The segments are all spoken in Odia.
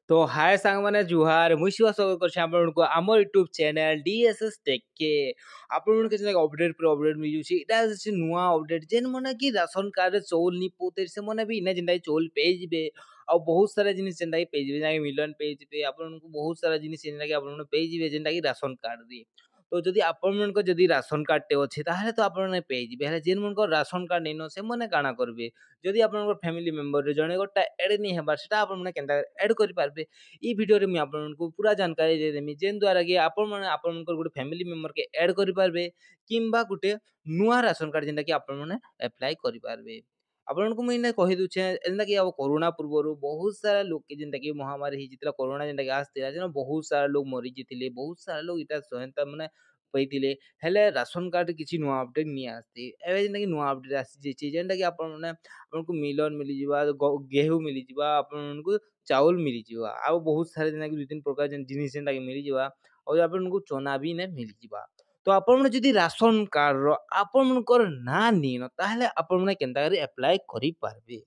ତ ହାଏ ସାଙ୍ଗମାନେ, ଜୁହାର। ମୁଇଁ ଶିବା, ସ୍ୱାଗତ କରୁଛି ଆପଣଙ୍କୁ ଆମ ୟୁଟ୍ୟୁବ୍ ଚ୍ୟାନେଲ୍ ଡିଏସ୍ଏସ୍ ଟେକ୍। ଆପଣଙ୍କୁ କିଛି ଅପଡେଟ୍ ପରେ ଅପଡେଟ୍ ମିଳୁଛି। ଏଇଟା ଅଛି ନୂଆ ଅପଡେଟ୍, ଯେନ୍ ମାନେ କି ରାସନ କାର୍ଡ଼ରେ ଚାଉଲ ନି ପୋତେ, ସେମାନେ ବି ଇନେ ଯେନ୍ଟାକି ଚାଉଲ ପାଇଯିବେ। ଆଉ ବହୁତ ସାରା ଜିନିଷ ଯେନ୍ଟାକି ପାଇଯିବେ, ଯେନ୍ଟାକି ମିଲନ୍ ପାଇଯିବେ। ଆପଣଙ୍କୁ ବହୁତ ସାରା ଜିନିଷ ଯେନ୍ଟାକି ଆପଣମାନେ ପାଇଯିବେ ଯେନ୍ଟାକି ରାସନ କାର୍ଡ଼ରେ। ତ ଯଦି ଆପଣଙ୍କ ଯଦି ରାସନ କାର୍ଡ଼ଟେ ଅଛି, ତାହେଲେ ତ ଆପଣମାନେ ପାଇଯିବେ। ହେଲେ ଯେନ୍ମାନଙ୍କର ରାସନ କାର୍ଡ଼ ନେଇନ, ସେମାନେ କାଣା କରିବେ? ଯଦି ଆପଣଙ୍କର ଫ୍ୟାମିଲି ମେମ୍ବରରେ ଜଣେ ଗୋଟା ଏଡ଼୍ ନି ହେବାର୍, ସେଟା ଆପଣମାନେ କେନ୍ତା ଏଡ଼୍ କରିପାରିବେ, ଇ ଭିଡ଼ିଓରେ ମୁଇଁ ଆପଣଙ୍କୁ ପୁରା ଜାନକାରୀ ଦେଇଦେମି, ଯେନ୍ ଦ୍ୱାରା କି ଆପଣମାନେ ଆପଣଙ୍କର ଗୋଟେ ଫ୍ୟାମିଲି ମେମ୍ବରକେ ଏଡ଼୍ କରିପାରିବେ କିମ୍ବା ଗୋଟେ ନୂଆ ରାସନ କାର୍ଡ଼ ଯେନ୍ଟାକି ଆପଣମାନେ ଆପ୍ଲାଏ କରିପାରିବେ। ଆପଣଙ୍କୁ ମୁଇଁ ଏଇନା କହିଦଉଛେ, ଯେନ୍ଟାକି ଆଉ କରୋନା ପୂର୍ବରୁ ବହୁତ ସାରା ଲୋକ ଯେନ୍ଟାକି ମହାମାରୀ ହେଇଯାଇଥିଲା, କରୋନା ଯେନ୍ଟାକି ଆସିଥିଲା, ଯେନ୍ ବହୁତ ସାରା ଲୋକ ମରିଯାଇଥିଲେ, ବହୁତ ସାରା ଲୋକ ଇଟା ସହାୟତା ମାନେ ପାଇଥିଲେ। ହେଲେ ରାସନ କାର୍ଡ଼ କିଛି ନୂଆ ଅପଡେଟ୍ ନି ଆସିଥି। ଏବେ ଯେନ୍ଟାକି ନୂଆ ଅପଡେଟ୍ ଆସିଯାଇଛି, ଯେନ୍ଟାକି ଆପଣମାନେ ଆପଣଙ୍କୁ ମିଲନ୍ ମିଳିଯିବା, ଗେହୁ ମିଳିଯିବା, ଆପଣଙ୍କୁ ଚାଉଲ ମିଳିଯିବା, ଆଉ ବହୁତ ସାରା ଯେନ୍ଟାକି ଦୁଇ ତିନି ପ୍ରକାର ଯେନ୍ ଜିନିଷ ଯେନ୍ଟାକି ମିଳିଯିବା, ଆଉ ଆପଣଙ୍କୁ ଚନା ବି ନେ ମିଳିଯିବା। ତ ଆପଣମାନେ ଯଦି ରାସନ କାର୍ଡ଼ର ଆପଣଙ୍କର ନାଁ ନିନ, ତାହେଲେ ଆପଣମାନେ କେନ୍ତା କରି ଆପ୍ଲାଏ କରିପାରିବେ,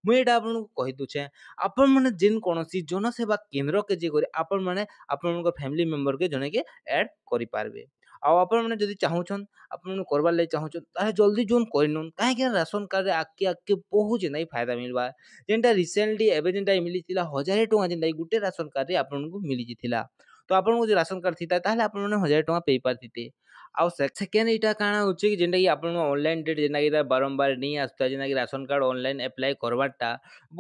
ମୁଇଁ ଏଇଟା ଆପଣଙ୍କୁ କହିଦଉଛେ। ଆପଣମାନେ ଯେନ୍ କୌଣସି ଜନସେବା କେନ୍ଦ୍ରକେ ଯାଇକରି ଆପଣମାନେ ଆପଣଙ୍କ ଫ୍ୟାମିଲି ମେମ୍ବରକେ ଜଣେକେ ଆଡ଼୍ କରିପାରିବେ। ଆଉ ଆପଣମାନେ ଯଦି ଚାହୁଁଛନ୍, ଆପଣ କରବାର୍ ଲାଗି ଚାହୁଁଛନ୍, ତାହେଲେ ଜଲ୍ଦି ଜୋନ୍ କରିନଉନ୍, କାହିଁକିନା ରାସନ କାର୍ଡ଼ରେ ଆଗ୍କେ ଆଗ୍କେ ବହୁତ ଯେନ୍ଟାକି ଫାଇଦା ମିଲ୍ବା। ଯେନ୍ଟା ରିସେଣ୍ଟଲି ଏବେ ଯେନ୍ଟା ମିଳିଥିଲା 1000 ଟଙ୍କା, ଯେନ୍ଟାକି ଗୋଟେ ରାସନ କାର୍ଡ଼ରେ ଆପଣଙ୍କୁ ମିଳିଯାଇଥିଲା। ତ ଆପଣଙ୍କୁ ଯଦି ରାସନ କାର୍ଡ଼ ଥିତା, ତାହେଲେ ଆପଣମାନେ 1000 ଟଙ୍କା ପାଇପାରିଥିତେ। ଆଉ ସେକେଣ୍ଡ ଏଇଟା କାଣା ହଉଛି କି ଯେନ୍ଟାକି ଆପଣଙ୍କ ଅନଲାଇନ୍ ଡେଟ୍ ଯେନ୍ଟାକି ବାରମ୍ବାର ନେଇ ଆସୁଥାଏ, ଯେନ୍ଟାକି ରାସନ କାର୍ଡ଼ ଅନଲାଇନ୍ ଆପ୍ଲାଏ କରବାରଟା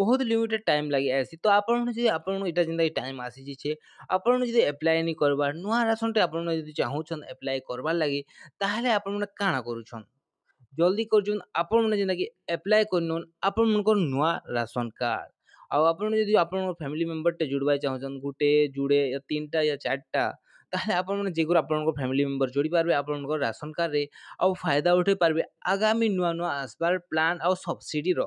ବହୁତ ଲିମିଟେଡ଼ ଟାଇମ୍ ଲାଗି ଆସି। ତ ଆପଣ ଯଦି ଆପଣଙ୍କୁ ଏଇଟା ଯେନ୍ଟାକି ଟାଇମ୍ ଆସିଯାଇଛେ, ଆପଣ ଯଦି ଆପ୍ଲାଏ ନି କରବାର୍, ନୂଆ ରାସନଟେ ଆପଣ ଯଦି ଚାହୁଁଛନ୍ ଆପ୍ଲାଏ କରବାର୍ ଲାଗି, ତାହେଲେ ଆପଣମାନେ କାଣା କରୁଛନ୍? ଜଲ୍ଦି କରୁଛନ୍, ଆପଣମାନେ ଯେନ୍ଟାକି ଆପ୍ଲାଏ କରିନଉନ୍ ଆପଣମାନଙ୍କର ନୂଆ ରାସନ କାର୍ଡ଼। ଆଉ ଆପଣ ଯଦି ଆପଣଙ୍କ ଫ୍ୟାମିଲି ମେମ୍ବରଟେ ଜୁଡ଼ବାକେ ଚାହୁଁଛନ୍, ଗୁଟେ, ଯୁଡ଼େ ୟା ତିନିଟା ୟା ଚାରିଟା, ତାହେଲେ ଆପଣମାନେ ଯେଗୁର ଆପଣଙ୍କ ଫ୍ୟାମିଲି ମେମ୍ବର ଯୋଡ଼ି ପାରିବେ ଆପଣଙ୍କ ରାସନ କାର୍ଡ଼ରେ ଆଉ ଫାଇଦା ଉଠେଇ ପାରିବେ ଆଗାମୀ ନୂଆ ନୂଆ ଆସବାର ପ୍ଲାନ୍ ଆଉ ସବସିଡ଼ିର।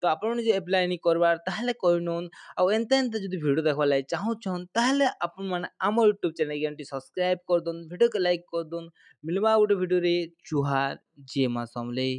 ତ ଆପଣ ଯଦି ଆପ୍ଲାଏ ନି କରବାର୍, ତାହେଲେ କରିନଉନ୍। ଆଉ ଏନ୍ତା ଏନ୍ତା ଯଦି ଭିଡ଼ିଓ ଦେଖବାର୍ ଲାଗି ଚାହୁଁଛନ୍, ତାହେଲେ ଆପଣମାନେ ଆମ ୟୁଟ୍ୟୁବ୍ ଚ୍ୟାନେଲ୍ ସବସ୍କ୍ରାଇବ୍ କରିଦଉନ୍, ଭିଡ଼ିଓକେ ଲାଇକ୍ କରିଦଉନ୍। ମିଲବା ଗୋଟେ ଭିଡ଼ିଓରେ। ଜୁହାର, ଜୟ ମା ସମଲେଇ।